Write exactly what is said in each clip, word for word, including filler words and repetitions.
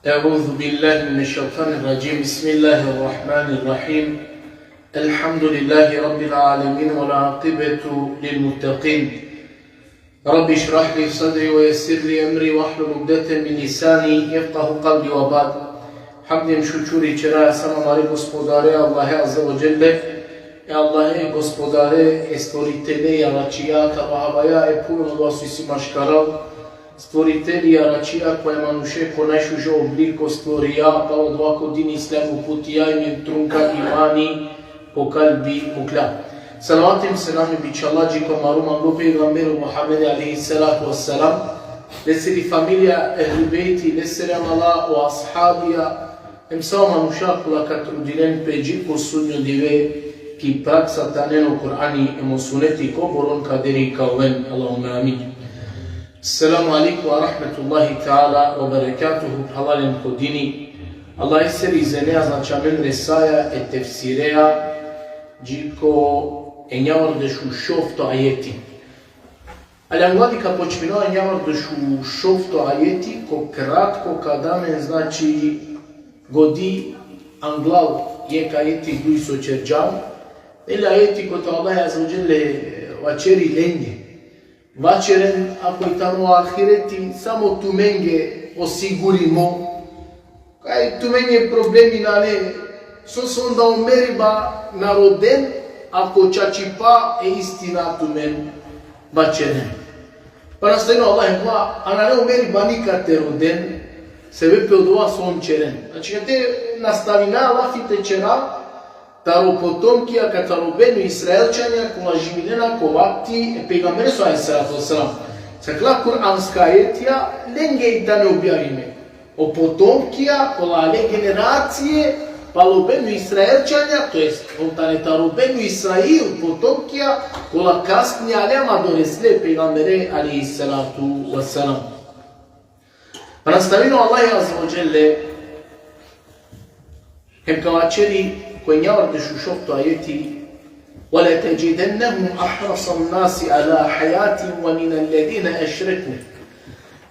أعوذ بالله من الشيطان الرجيم. بسم الله الرحمن الرحيم. الحمد لله رب العالمين والعاقبة للمتقين. رب اشرح لي صدري ويسر لي أمري واحلل عقدة من لساني يفقه قولي وبعد. Hamd hem šukuri ćera samo amare Gospodare Allahe Azze ve Dželle. E Allahe Gospodare, e Stvoritele jaračija, taro havaja e phuve, odova so isi maškaral, Stvoriteli jaračija, kova e manuše ko najšužo obliko stvorija, palo odova ko din Islam uputija, hem trunka imani po kalbi muklja. Salavati hem selami bičhala dži ko amaro manglo pejgamberi Muhammedi alejhi salatu ve selam, lesiri familija, ehli bejti, lesere amala, o ashabija, hem sa o manuša kola ka trudinen pe dži ko sudnjo dive ki praksa te anen o Kur'ani hem o suneti, kobor on kaderi ka oven, Allahumme amin. Selamu alejkum ve rahmetullahi teala ve berekatuhu, phralalen ko dini. Allahesere izinea, znači, amen resaja e tefsireja, dži ko enjavardeš u šovto ajeti. Ali angladi ka počmina o enjavardeš u šovto ajeti, ko kratko ka da amen, znači, godi anglal jekh ajeti duj so ćerđam, ili ajeti kote o Allah Azze ve Dželle vaćeri lenge. Vaćeren, ako i tano ahireti samo tumenge osigurimo, kaj tumenge problemi nane, so so onda o meriba na roden, ako čačipa e istina tumen vaćeren. Pa nastavina o Allah, a nane o meriba nikad te roden, sebepi odova so on ćeren. Znači, kate nastavina lafi te ćera, taro potomkija, ka taro Benu Israilćanja, kola živinena ko vakti e pejgambereso alejhi salatu ve selam. Sa akala kuranska ajetija, lenge i tane objavime. O potomkija, kola ale generacije, palo Benu Israilćanja, to jest, on tane taro Benu Israil, potomkija, kola kasnije ale ama doresle pejgambere alejhi salatu ve selam. Pa nastavina o Allah Azze ve Dželle, hem ka vaćeri ko enjavardeš u šovto ajeti: ولتجدنهم أحرص الناس على حياة ومن الذين أشركوا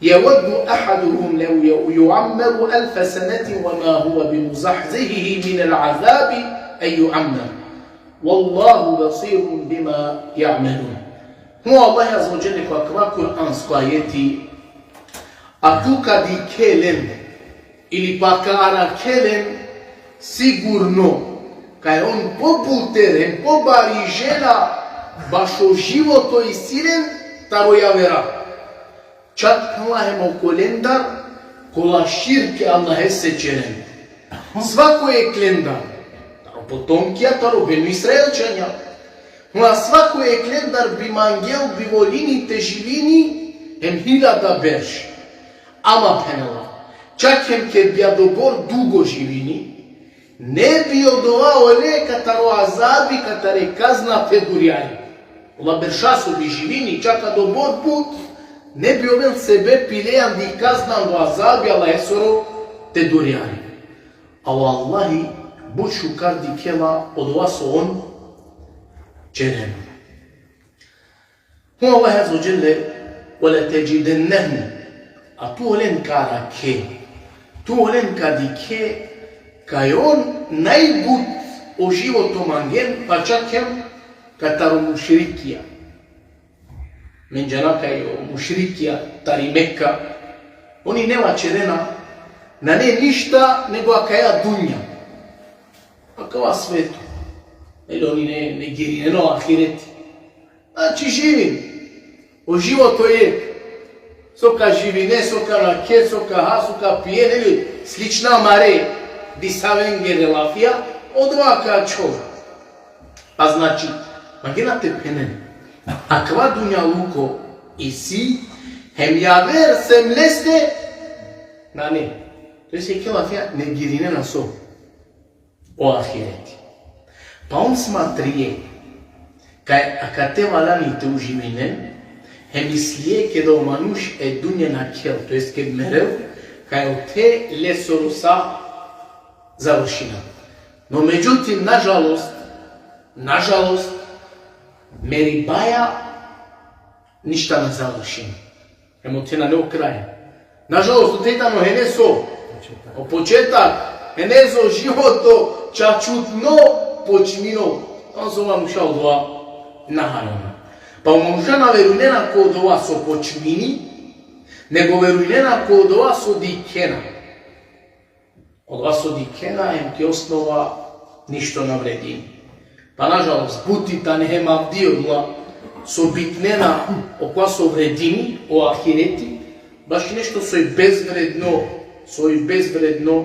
يود أحدهم لو يعمر ألف سنة وما هو بمزحزحه من العذاب أن يعمر والله بصير بما يعملون. Hem o Allah Azze ve Dželle ko akava kuransko ajeti: A tu ka dikhe len, ili pa ka arakhe len, sigurno, kaj on pobuter hem pobari žena bašo životo isi len taro javera. Čak, phenela, hem okolendar kola širk e Allahese ćeren. Svako jeklendar, taro potomkija, taro Benu Israilćanja, phenela, svako jeklendar bi mangel, bi volini te živini hem hiljada berš. Ama, phenela, čak hem ked bi adobor dugo živini, ne bi odova ole kataro azabi, katare kazna te durjari. Ola berša so bi živini, čak adobor but, ne bi ovel sebepi le andi kazna, ando azabi Allahesoro te durjari. A o Allahi but šukar dikhela odova so on ćeren. Hem o Allah Azze ve Dželle: ولتجدنهم, a tu olen ka arakhe, tu olen ka dikhe, kaj on najbut o životo mangen, pa čak hem kataro mušrikija. Amen džana kaj o mušrikija tari Meka, oni ne vaćerena, nane ništa nego akaja dunja, akava sveto. Ili oni ne, negirinena o ahireti. Znači, živin. O životo jekh. So ka živine, so ka arakhe, so ka ha, so ka pije, ili slična amare disavengere lafija, odova ka ačhol. Pa znači, mangena te phenen, akava dunjaluko isi, hem javer sem leste nane. To jest, jekhe lafija, negirinena so? O ahireti. Pa on smatrije kaj akate valjani te uživinen, hem mislije keda o manuš e dunja nakhel, to jest ked merel, kaj ote lesoro sa završina. No međutim, nažalost, nažalost, meribaja ništa na završini. Hem ote nane o kraj. Nažalost, ote tano hine so O početak, e nezo životo čačutno počmino. On so manuša odova naharena. Pa o manuša na verujnena ko odova so počmini, nego verujnena ko odova so dikhena. Odova so dikhena, em ki osnova ništo na vredini. Pa nažalost, buti tane hem avdive odola so bitnena, okova so vredini, o ahireti, baši nešto soj bezvredno, soj bezvredno,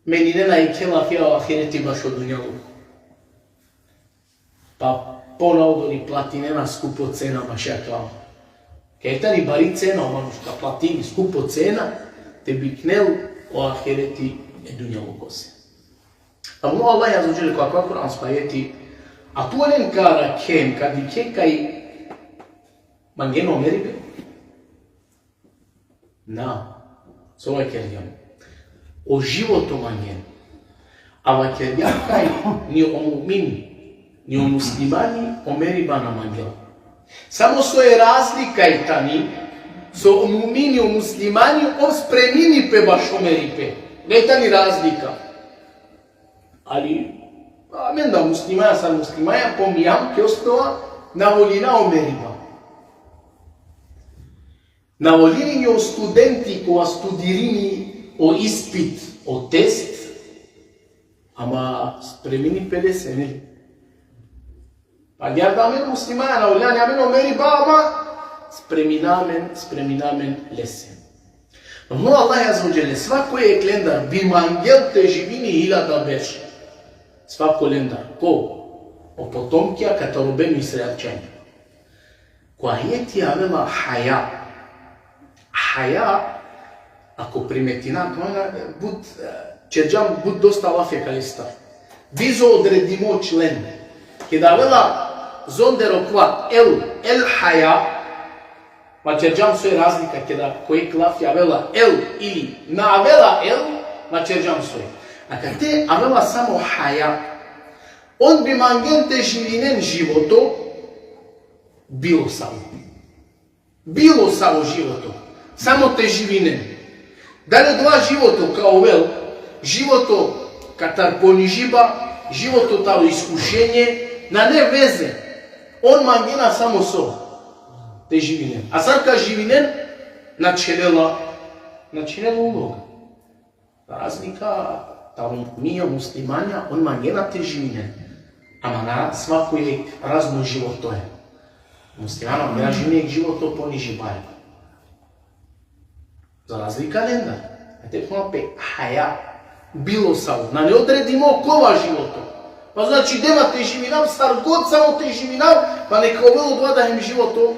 meninena i khelafija o ahireti bašo dunjaluko. Pa ponaodori platinena skupo cena bašo akava. Kaj tani bari cena, o manuš ka platini skupo cena, te bi khelel o ahireti e dunjalukose. Ama o Allah Azze ve Dželle ko akava kuransko ajeti, a tu olen ka arakhe, ka dikhe kaj mangena o meribe? Na. So vakergjam? O životo mangena. A vakergjam kaj ni o mu'min, ni o muslimani o meriba na mangela. Samo so e razlika i tani, so o mu'mini, o muslimani, ov spremini pe bašo meribe. Kaj tani razlika. Ali, amen da muslimanja, sar muslimanja, pominjam, ki osnova na volina o meriba. Na volini ni o studenti kova studirini o ispit, o test, ama spremini pe lese, ne? Pa agjaar da amen muslimanja na volina ni amen o meriba, ama spremina amen, spremina amen lese. Ama o Allah Azze ve Dželle, svako jekh lendar bi mangel te živini hiljada berš. Svako lendar. Ko? O potomkija kataro Benu Israilčanja. Ko ajeti avela haja. Haja, ako primetina, kmana, but, e, ćerđam but dosta lafija kalestar. Bizo odredimo člen. Keda avela zonder okova el, el haja, ma ćerđam soj razlika, keda ko jekh lafi avela el ili na avela el, ma ćerđam soj. A kate avela samo haja, on bi mangen te živinen životo, bilo savo. Bilo savo životo. Samo te živinen. Dali odova životo ka ovel životo katar ponižiba, životo taro iskušenje, nane veze. On mangena samo so te živinen. A sar ka živinen, na ćhelela, na ćhelela uloga. Razlika taro mi o muslimanja, on mangena te živinen. Ama na svako jekh razno životo e. Muslimani mangena živinen jekh životo ponižibaja. Za razlika lendar. A te phona pe haja. Bilo savo. Nane odredimo kova životo. Pa znači, dema te živinav, sar god samo te živinav, pa neka ovel odova da hem životo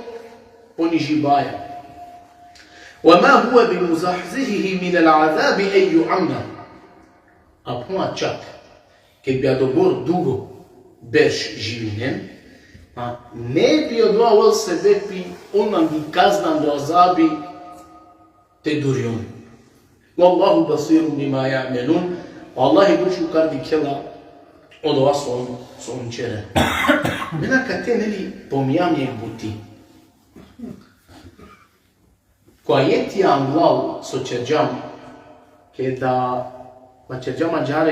ponižibaja. وما هو بمزحزحه من العذاب أن يعمر. A phona čak, ked bi adobor dugo berš živinen, pa ne bi odova ovel sebepi on mangli kazna, mangli azabi te duri on. والله بصير بما يعملون. Allahi but šukar dikhela odova so on, so on ćere. Amen akate, neli, pominjam jekh buti. Ko ajeti anglal so ćerđam, keda, ma ćerđam ađahar,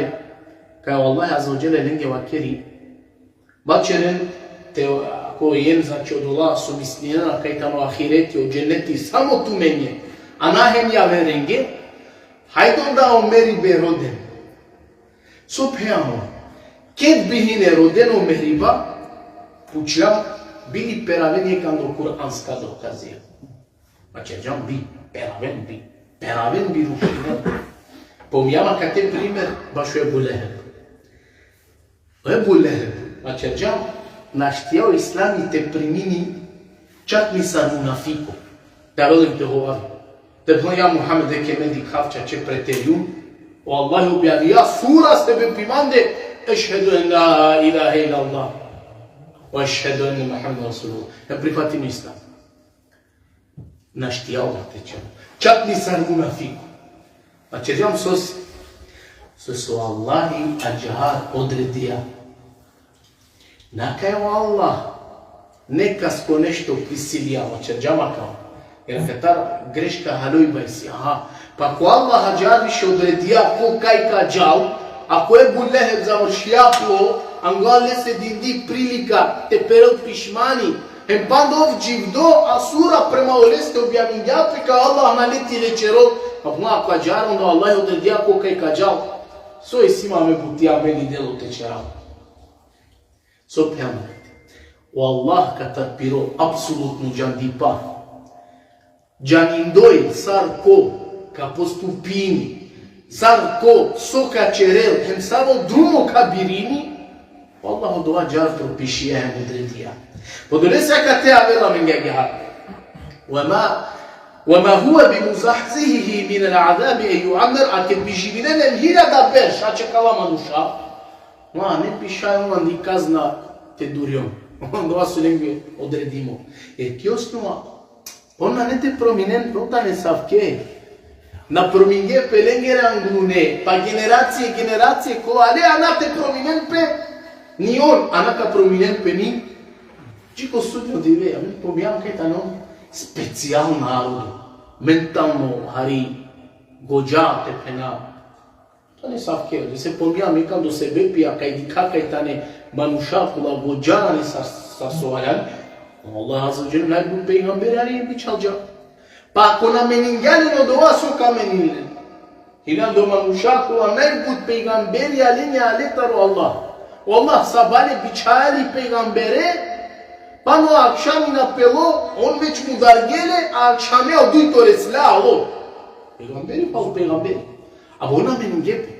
kaj o Allah Azze ve Dželle lenge vakeri, vaćeren te, ako jen, znači, odola so mislinena kaj tano ahireti, o dženeti samo tumenđe, a na hem javerenge, hajde onda o meribe roden. So phenđam? Ked bi hine rodena o meriba, pučlja, bi li peraven jekh ando kuranska dokazija? Ma ćerđam bi, peraven bi, peraven bi, rušinen. Pominjam akate primer bašo Ebu Leheb. O Ebu Leheb, ma ćerđam, našti o islami te primini čak ni sar munafiko. Te avel hem te hovari. Te phena: Ja Muhammed, eke me dikhav čače preteljum, o Allah objavija sura sebepi mande, ešhedu en la ilahe illallah, ve ešhedu enne Muhammeden Resulullah. Hem prihvatini islam. Našti o Allah te ćerđam. Čak ni sar munafiko. Ma ćerđam sose? Sose o Allahi ađahar odredija. Na kaj o Allah nekaske nešto prisilija, ma ćerđam akava. Jer akatar greška halujba isi, aha, Pa ko Allah ađahar više odredija ko kaj ka džal, ako Ebu Leheb završija plo, anglal lese dindi prilika te perel pišmani, hem panda ov dživdo, a sura prema oleste objavingja pe kaj Allah na leti le ćerol, a puna ako ađahar, onda Allah odredija ko kaj ka džal. So isi ma me buti ameli delo te ćerav. So phenela? O Allah katar piro apsolutno džandipa. Džanindoj sar ko ka postupini, sar ko so ka ćerel, hem savo drumo ka birini, o Allah odova ađahar propišija hem odredija. Podolese akate avela amenge agjaar. وما، وما هو بمزحزحه من العذاب أن يعمر, a ked bi živinen hiljada berš, ačekala manuša, ma, ne bi šaj on andi kazna te durjon. Odova so lenge odredimo. E ki osnova, on nane te prominen pe, on tane asavke. Na prominge pe lengere anglune, pa generacije, generacije, ko ale, a na te prominen pe ni on, a na ka prominen pe ni dži ko sudnjo dive. Amen pominjam kaj tano specijalno narodo, mentalno hari gođa te phena. Tane asavke, se pominjam ikando sebepija kaj dikha kaj tane manuša kola gođa nane sar, sar so valjan. Allah Azze ve Dželle najbut pejgamberi ani bičhalđa. Pa ako na meningja len odova, so ka meninen? Hiljada manuša kola najbut pejgamberija lenge ale taro Allah. O Allah sabale bičhalđa le pejgambere, panda akšami na pelo, on već mudargje le, a akšami o dujto resla alo. Pejgamberi palo pejgamberi. Abo on na meninge pe.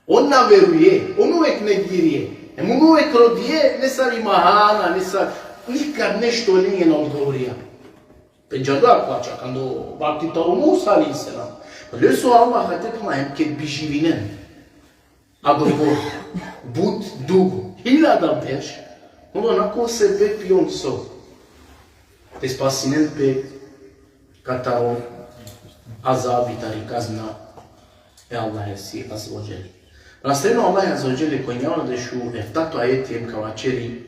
On na veruje, on uvek negirije. Em on uvek rodije, nesar i mahana, nesar, nikad nešto lenge na odgovorija. Pendžardo akava čak ando vakti taro Musa alejhi selam. Pa lese o Allah akate phenela, hem ked bi živinen adobor but dugo, hiljada berš, onda na ka ovel sebepi on so te spasinen pe kataro azabi, tari kazna e Allahesi Azze ve Dželle. Nastavini o Allah Azze ve Dželle ko enjavardeš u eftato ajeti hem ka vaćeri: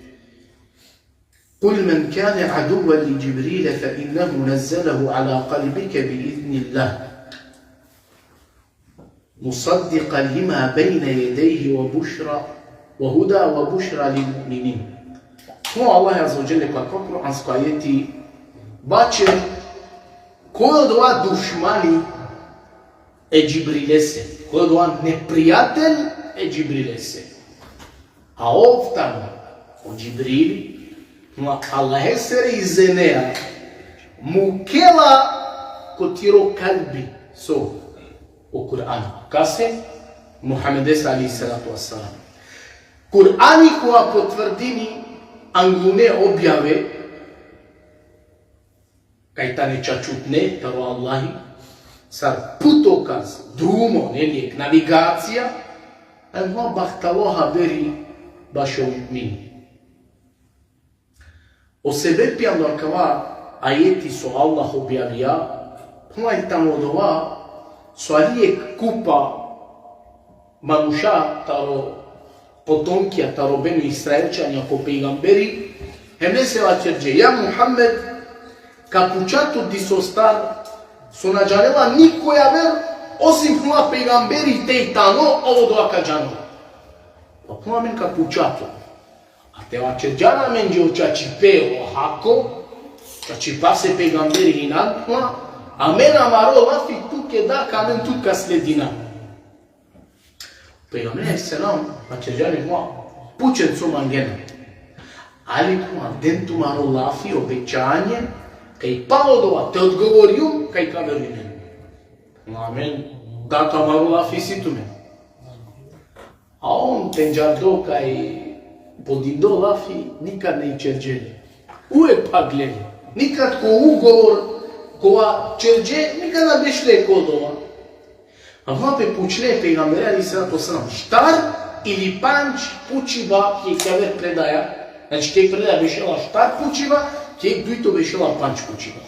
قل من كان عدوا لجبريل فإنه نزله على قلبك بإذن الله مصدقا لما بين يديه وبشرى، وهدى وبشرى للمؤمنين. Ko Allah Azze ve Dželle ko akava kuransko ajeti vaćeri, koj odova dušmani e Džibrilese, koj odova neprijatelj e Džibrilese. A ov tano, o Džibrili, ma Allahesere izenea, mukela ko tiro kalbi, so, o Kur'an. Kase? Muhammedese alejhi salatu ve selam. Kur'ani kova potvrdini anglune objave, kaj tane čačutne taro Allahi, sar putokaz, drumo, ne lijek, navigacija, em hova bahtalo haberi bašo mu'mini. O sebepi ando akava ajeti so Allah objavija, hova i tano odova, so ali jekh kupa manuša taro potomkija, taro Benu Israilćanja ko pejgamberi, hem lese vaćerđe: Ja Muhammed, ka puča tut disostar, so na džanela niko javer, osim hova pejgamberi te i tano, ov odova ka džanol. Pa hova amen ka puča tut. A te vaćerđan amenđe o čačipe, o hako, čačipase pejgamberi inanma, amen amaro lafi tuke da, ka amen tut ka sledina. Pejgamberi alejhi selam vaćerđa le: Hova, pučen so mangena. Ali hova, den tumaro lafi, obećanje, kaj palo odova te odgovorijum, kaj ka verujnen. Amen. Dato amaro lafi isi tumen. A on pendžardo kaj po dindo lafi nikad na ćerđe le. Uvek pagle le. Nikad ko ugovor kova ćerđe, nikad na bešle ko odova. A hova pe pučle pejgambere alejhi salatu ve selam štar ili pandž pučiba, ki jekh aver predaja. Znači, ki jekh predaja bešela štar pučiba, ki jekh dujto bešela pandž pučiba.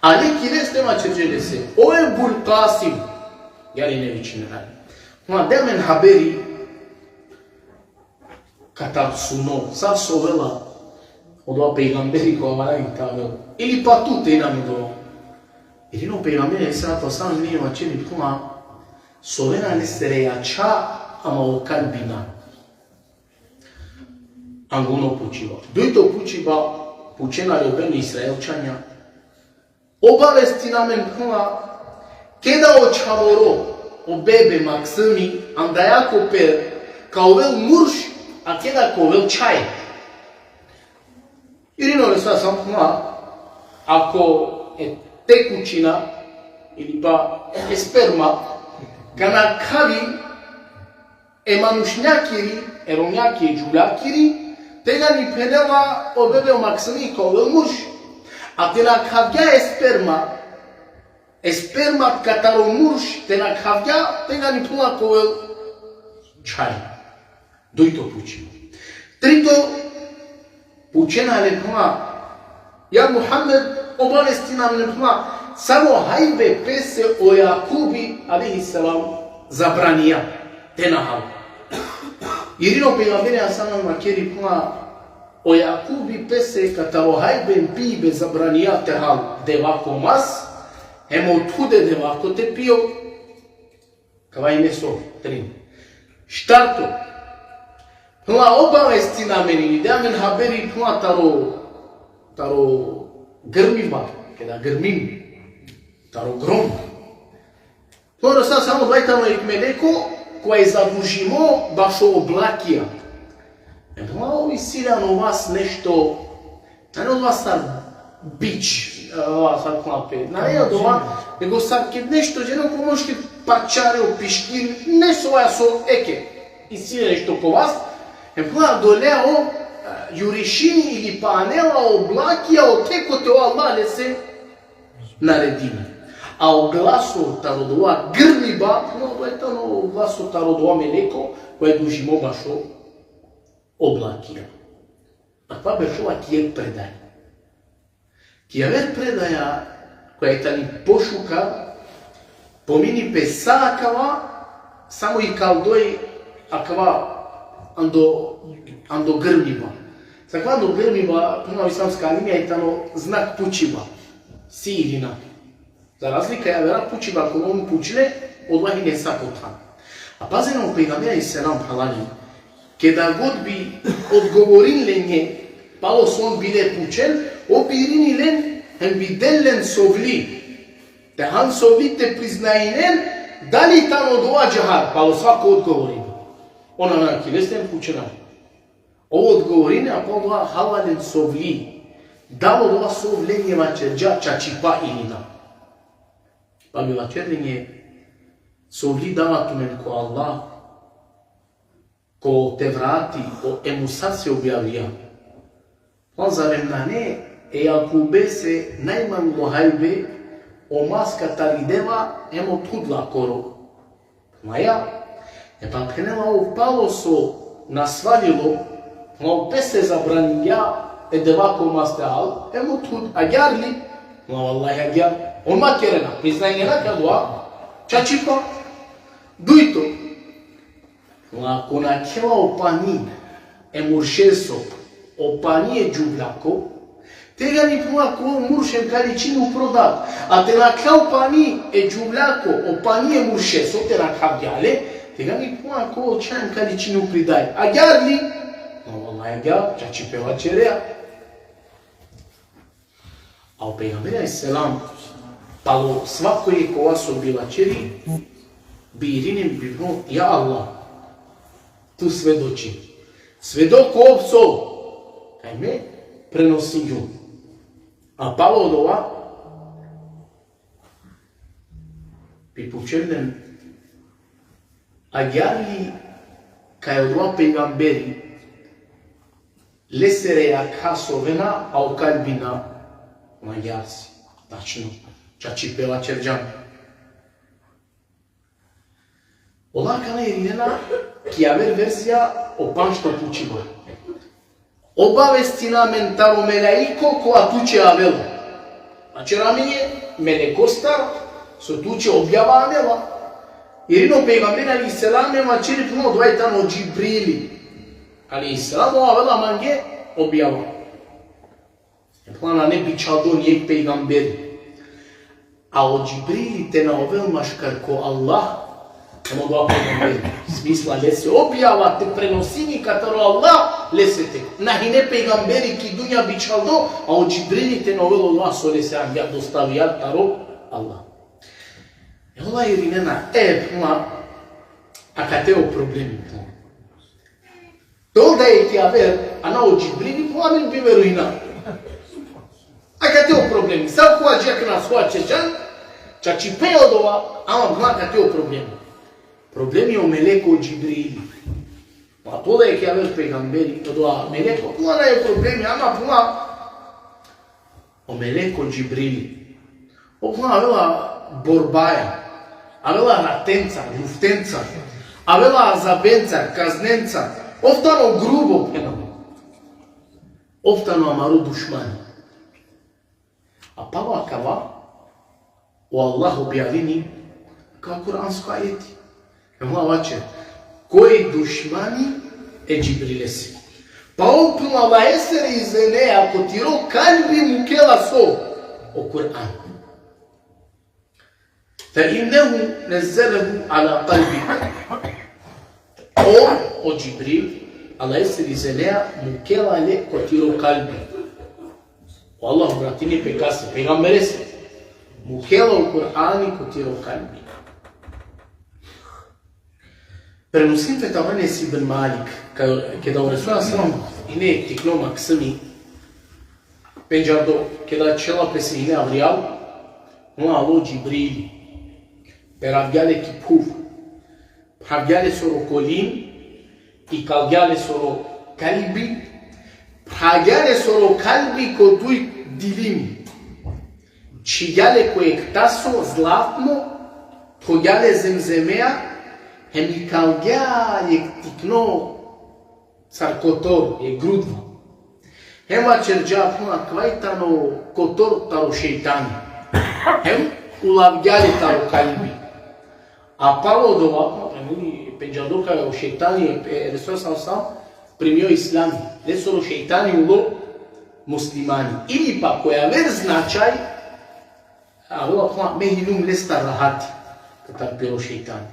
Ali ki leste vaćerđe lese: O Ebul Kasim, jari ne vičini. Ma de amen haberi katar suno, sar so ovela odova pejgamberi kova valjani te avel. Ili pa tu te inan odova. Irini o pejgamberi alejhi salatu ve selam, irini vaćeri, phela, sovena lesere jakha, ama o kalbi na. Angluno pučiba. Dujto pučiba, pučena le o Benu Israilćanja. Obavestina amen, phela, keda o čhavoro, o bebe, maksumi, anda jako per, ka ovel murš, a keda ka ovel čhaj. Irini o Resul sallallahu alejhi ve sellem, phela, ako e tekućina ili pa e sperma ka nakhavi e manušnjakiri, e romnjakiri, e džuvljakiri, tegani phenela o bebe, o maksumi, ka ovel murš. A te nakhavgja e sperma, e sperma kataro murš te nakhavgja, tegani, phela, ka ovel čhaj. Dujto pučiba. Trito, pučena le, phela: Ja Muhammed, obavestina amen, phela, savo hajbe pese o Jakubi alejhi selam zabranija te na hal. Irini o pejgamberi alejhi selam vaćeri, phela: O Jakubi pese kataro hajbe pibe zabranija te hal deva ko mas, hem o thude deva ko te pio. Kava ine so, trin. Štarto. Phela, obavestina amen, ili de amen haberi, phela, taro, taro grmiba, keda grmin, taro grom. Phela, sa samo dvaj tano jek meleko, kova i zadužimo bašo oblakija. E, phela, ov isi le ano vas nešto, nane odova sar bič, a, sar kova pe, nane odova, nego sar ked nešto džene ko može te pačari, o piškir, nesoja so eke, isi le nešto ko vas. E, phela, dole ov, a, jurišini ili pa anela oblakija ote kote o Allah lese naredini. A o glaso taro dova grmiba, no, dova tano o glaso taro dova meleko, kova i zadužimo bašo oblakija. Akava beršela ki jek predaja. Ki javer predaja, koja i tani pošukar, pomini pe sa akava, samo ikaldoj akava ando, ando grmiba. Sa akava ando grmiba, prema islamska alimija, i tano znak pučiba. Si ili na. Za razlika javera pučiba, ako on pučle, odova ine sa ko than. A pazin, o pejgamberi alejhi selam, phralalen, keda god bi odgovorin lenge, palo so on bile pučen, ov bi irini len, hem bi del len sovli. Te han sovli te priznajnen, dali tano dova džahar, palo svako odgovorini. Ona na ki leste hem pučena. Ov odgovorini, a pa odova hala len sovli. Dali odova sov lenge vaćerđa čačipa ili na. Pa bi vaćer lenge: Sovli dava tumen ko Allah, ko Tevrati, o e Musase objavija. Pa zarem nane e Jakubese najmanglo hajbe o mas katar i deva hem o thud lakoro? Ma ja. E pa phenela ov: Palo so nasvalilo, ma ov pese zabraningja e deva ko mas te hal, hem o thud, agjaar li? Ma vallahi agjaar. On ma kerena, priznajnena kaj odova čačipa. Dujto. Ma ako nakhela o pani e muršeso, o pani e džuvljako, tegani, phenela, ko murš hem ka ličini upro dat. A te nakhlja o pani e džuvljako o pani e muršeso, te nakhavgja le, tegani, phenela, ko čhaj hem ka ličini upri daj. Agjaar li? Ma vallahi agjaar, čačipe vaćerea. A o pejgamberi alejhi selam, palo svako jekova so bi vaćeri, bi irini hem bi phenel: Ja Allah, tu svedoči. Svedok ov so kaj me prenosingjum. A palo odova bi pučel len: Agjaar li kaj odova pejgamberi lesere jakha sovena, a o kalbi na? Ma agjaar si. Tačno. Čačipe vaćerđan. Ola akana irinena ki javer verzija o pandžto pučiba. Obavestina amen taro melaiko kova tuće avela. Vaćer amen e melekostar so tuće objava anela. Irini o pejgamberi alejhi selam hem vaćeri, phenela, odova tano Džibrili alejhi selam, ov avela mange objava. E, phenela, nane bičhaldo ni jek pejgamberi. A o Džibrili te na ovel maškar ko Allah, hem odova pejgamberi. Smisla lese objava te prenosini kataro Allah lese te. Na hine pejgamberi ki dunja bičhaldo, a o Džibrili te na ovel odova so lese angja dostavija taro Allah. E ola irinena, e, ma, akate o problemi. Te ol da jekh javer, a na o Džibrili, phenela amen bi verujna. Akate o problemi. Sa ko adžakna so ačerđan, čačipe odova, ama phenela akate o problemi. Problemi o meleko Džibrili. Pa te ol da jekh javer pejgamberi, odova meleko, phenela nane problemi, ama phenela o meleko Džibrili. O, phenela, avela borbaja, avela ratenca, luftenca, avela azabenca, kaznenca, ov tano grubo, phenela. Ov tano amaro dušmani. A palo akava, o Allah objavini ka kuransko ajeti. Hem vaćeri, koj dušmani e Džibrilese. Pa ov, phenela, Allahesere izeneja ko tiro kalbi mukela so? O Kur'an. Fe innehu nezzelahu ala kalbik. O, o Džibril, Allahesere izeneja mukela le ko tiro kalbi. O Allah obratini pe kase, pejgamberese. Mukela o Kur'ani ko tiro kalbi. Prenosini pe taro Enes ibn Malik, ka, keda o Resul sallallahu alejhi ve sellem ine tikno maksimi, pendžardo, keda ačhela pese ine avrijal, o alo Džibrili, peravgja le ki phuv, phravgja lesoro kolin, ikalgja lesoro kalbi, phravgja lesoro kalbi ko duj dilimi. Čhigja le ko jekh taso zlatno, thovgja le zemzemea, hem ikalgja jekh tikno sar kotor, jekh grudva. Hem vaćerđa, phenela, akava tano kotor taro šejtani. Hem ulavgja le taro kalbi. A palo odova, pendžardo kaj o šejtani, e, Resul sallallahu alejhi ve sellem primio islami, lesoro šejtani ulo muslimani. Ili pa ko javer značaj, avela, phenela, me hinum lestar rahati, katar piro šejtani.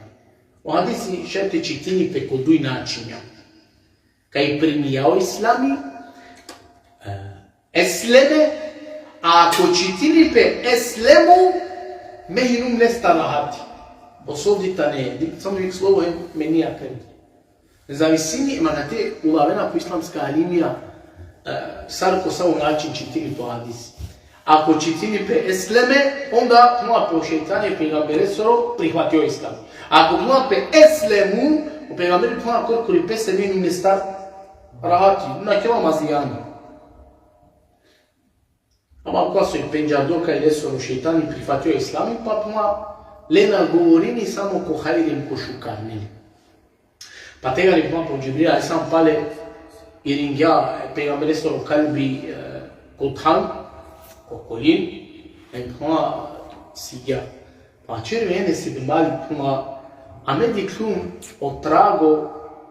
O hadisi šaj te čitini pe ko duj načinja. Kaj primija o islami, e, esleme, a ako čitini pe eslemu, me hinum lestar rahati. Osovdi tane, dik-, samo jekh slovo hem menija kaj. Zavisini, ma kate ulavena po islamska alimija, e, sar ko savo način čitini pe o hadis. Ako čitini pe esleme, onda, phenela, pe o šejtani e pejgamberesoro prihvatio islam. Ako, phenela, pe eslemu, o pejgamberi, phenela, korkori pese me hinum lestar rahati, nakhela ma zijani. Ama kova so i pendžardo kaj lesoro šejtani prihvatio islami, pa, phenela, le na govorini samo ko hajri hem ko šukar, neli. Pa tegani, phenela, o Džibril alejhi selam pale iringja e pejgamberesoro kalbi, e, ko than, ko kolin, hem, phenela, sigja. Pa vaćeri o Enes ibn Malik, phenela, a me dikhlum o trago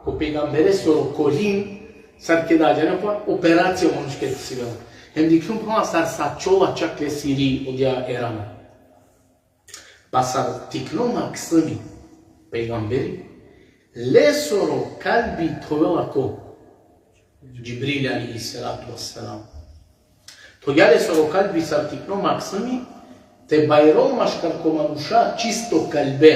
ko pejgamberesoro kolin, sar keda džane pa operacija manuškere te sivela. Hem dikhlum, phenela, sar sačola čak lesiri odija e rana. Pa sar tikno maksimi pejgamberi, lesoro kalbi thovela ko? Džibril alejhi salatu vesselam. Thovgja lesoro kalbi sar tikno maksimi, te bajrol maškar ko manuša čisto kalbe.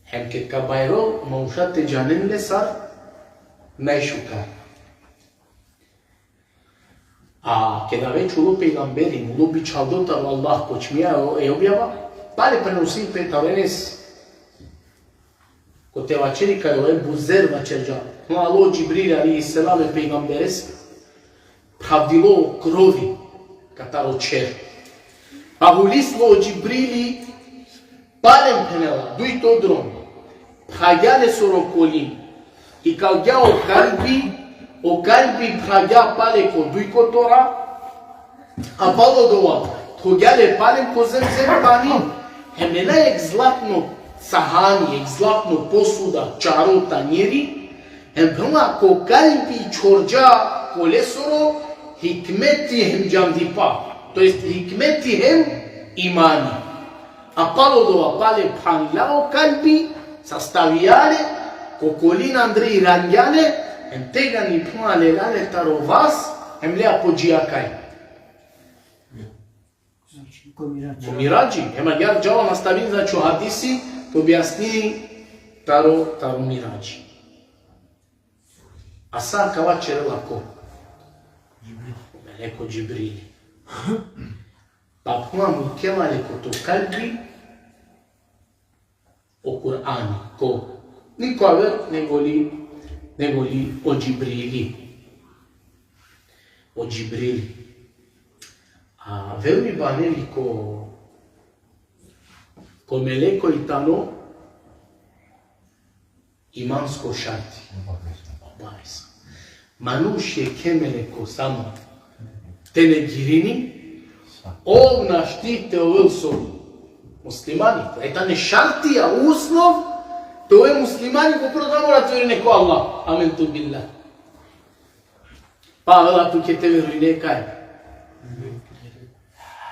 Hem ked ka bajrol, manuša te džanen le sar najšukar. A keda već ulo pejgamberi, ulo bičhaldo taro Allah, počmija e objava, pale prenosini pe taro Enes, kote vaćeri kaj o Ebu Zer vaćerđa, no alo Džibril alejhi selam e pejgamberes, phravdilo krovi kataro čher. A hulislo o Džibrili, palem, phenela, dujto drom, phravgja lesoro kolin, ikalgja o kalbi, o kalbi phravgja pale ko duj kotora, a palo odova, thovgja le palem ko zemzem pani, hem nena jekh zlatno sahani, jekh zlatno posuda, čaro, tanjiri, hem, phenela, ko kalbi čhorđa ko lesoro hikmeti hem džandipa. To jest hikmeti hem imani. A palo dova pale phanla o kalbi, sastavija le, ko kolina andre irangja le, em tegani phenela le taro vas, em lea po dži akaj. Znači, ko Miradži. Ko Miradži, em agjaar džala nastavini, znači, o hadisi, te objasnini taro, taro Miradži. A sa akava ćerela ko? Meleko Džibrili. Pa phenela mukela le ko to kalbi o Kur'ani, ko? Niko aver, nego li, nego li o Džibrili. O Džibrili. A verujbane li ko, ko meleko i tano imansko šarti. Obaveza. Manuš jekhe meleko samo te negirini, ov našti te ovel so? Muslimani. E tane šartija, uslov te ove muslimani, ko prvo da mora te verujne ko Allah. Amentu billah. Pa avela tuke te verujne kaj?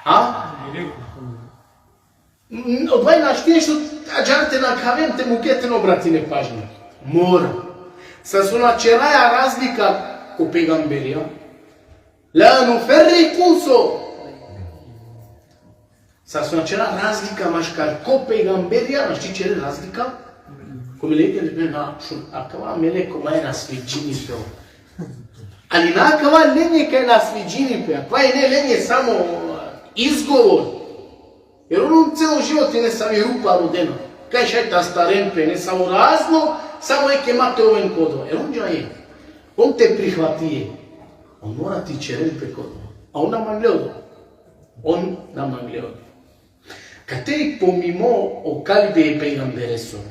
Ha? N-, odova našti nešto, ađahar te nakhaven, te muke te na obratine pažnja. Mora. Sar so na ćeraja razlika ko pejgamberija. La nuferriku so. Sar so na ćera razlika maškar ko pejgamberija, našti ćere razlika ko meleke, ne, na, šun, akava meleko maj na sviđini pe. Ali na akava lenje kaj na sviđini pe, akava ine lenje samo izgovor. Jer on celo život ine sami rupa rodena. Kaj šaj te astaren pe, ine samo razno, samo eke ma te oven ko odova. Jer on džaje. On te prihvatije. On mora te ćeren pe ko odova. A on na mangle odova. On na mangle odova. Kate i pomimo o kalbi e pejgamberesoro.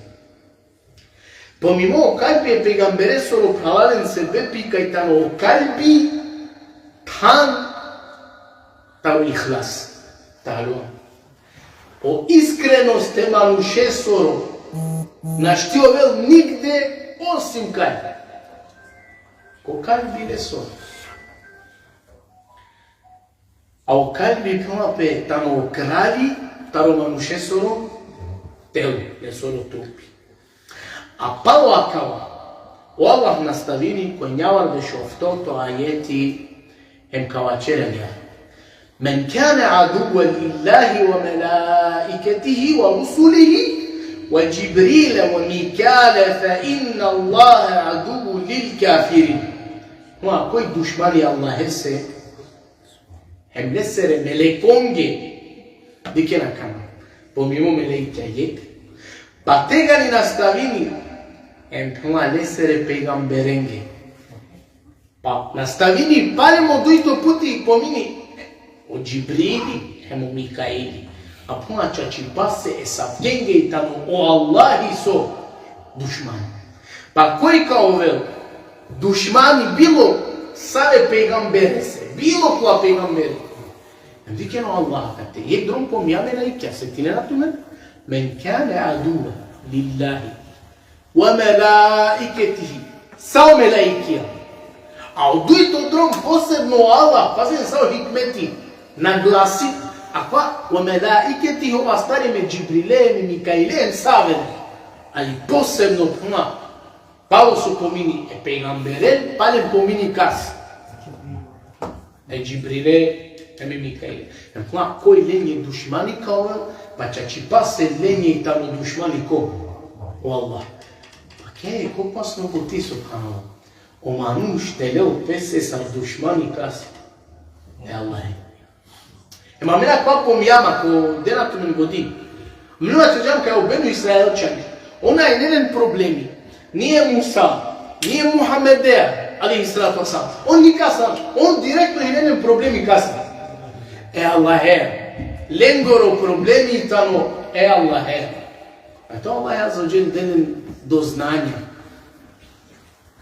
Pomimo o kalbi e pejgamberesoro, phralalen, sebepi kaj tano o kalbi than taro ihlas. Taro. O iskrenost e manušesoro našti ovel nigde osim kaj ko kalbi lesoro. A o kalbi, phenela pe, tano o kralji taro manušesoro telo, lesoro trupi. A palo akava, o Allah nastavini ko enjavardeš oftoto ajeti, hem ka vaćeri: من كان عدوا لله وملائكته ورسله وجبريل وميكال فإن الله عدو للكافرين. Ma koj dušmani Allahese hem lesere melekonge, dikhen akana, pomimo meleikja jekh, pa tegani nastavini, hem phenela lesere pejgamberenge. Pa nastavini palem o dujto puti, pomini o Džibrili hem o Mikaili. A phenela čačipase e sabkenge i tano o Allahi so? Dušmani. Pa koj ka ovel dušmani bilo save pejgamberese, bilo kova pejgamberi? Dikhen o Allah kate, jekh drom pomija meleikja, setinena tumen: من كان عدوا لله وملائكته. Sa o meleikja. A o dujto drom posebno o Allah, pazen sa o hikmeti, naglasi, akava: وملائكته, ov astari me Džibrile, me Mikaile, em sa avere. Ali posebno phenela, palo so pomini e pejgamberen, palem pomini kas? E Džibrile, hem e Mikaile. Hem phenela koj lenje dušmani ka ovel, pa čačipase lenje i tano dušmani ko? O Allah. Pa kaj jekh opasno puti, subhanallah. O manuš te lel pese sar dušmani kas? E Allahe. Em amen akava pomijam, ako dena tumen godi. Amen vaćerđam kaj o Benu Israilčani, ona ine len problemi. Ni e Musa, ni e Muhammedea, alejhi salatu ve selam. On nikasa, on direktno ine len problemi kasa? E Allahe. Lengoro problemi tano e Allahe. A to Allah azze ve dželle de len do znanja.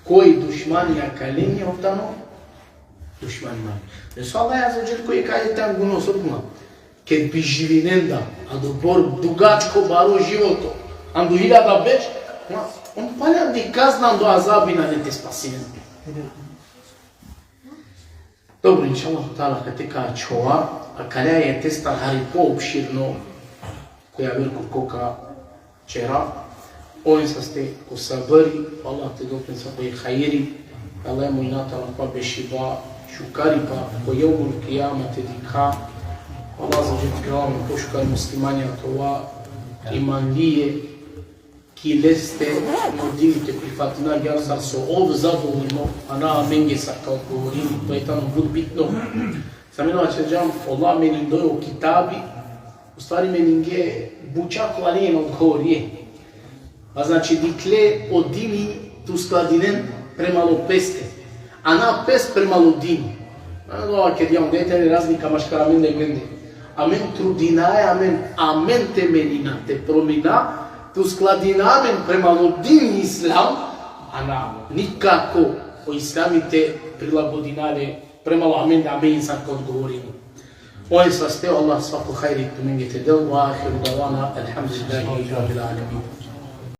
Koj dušmani akalenje, ov tano dušmani manj. Resul Allah azze ve dželle, koj kaj tano guno, so phenela: Ked bi živinen da adobor dugačko baro životo, ando hiljada berš, ma, on palem andi kazna, ando azabi nane te spasinen. Dobro, inšallah teala, kate ka ačhova, Akaleja testar hari poopširno ko javer kurko ka ćera. Oven saste ko sabri, Allah te del pe sa ko hajri. Allah molina te akava bešiba šukaripa ko jevmul kijame te dikha. Allah azze ve dželle pošukar muslimanja te ova imanlije, ki leste o dini te prifatina agjaar sar so ov zadovoljno, a na amenge sar ka odgovorini. To tano but bitno. Sa amen vaćerđam, ola meningje o kitabi, u stvari meningje buća kola len odgovorije. A znači, dikhle o dini te uskladinen premalo peste, a na pes premalo dini. A, no, a ked ja, onda tani razlika maškar amen da i mende. Amen trudinaja amen, amen te menina, te promina, te uskladina amen premalo dini islam, a na nikako o islami te prilagodina le premalo amen da amen insan ka odgovorini. Oven saste, Allah svako hajri tumenge te del, ve ahiru davana, elhamdulillahi rabbil alemin.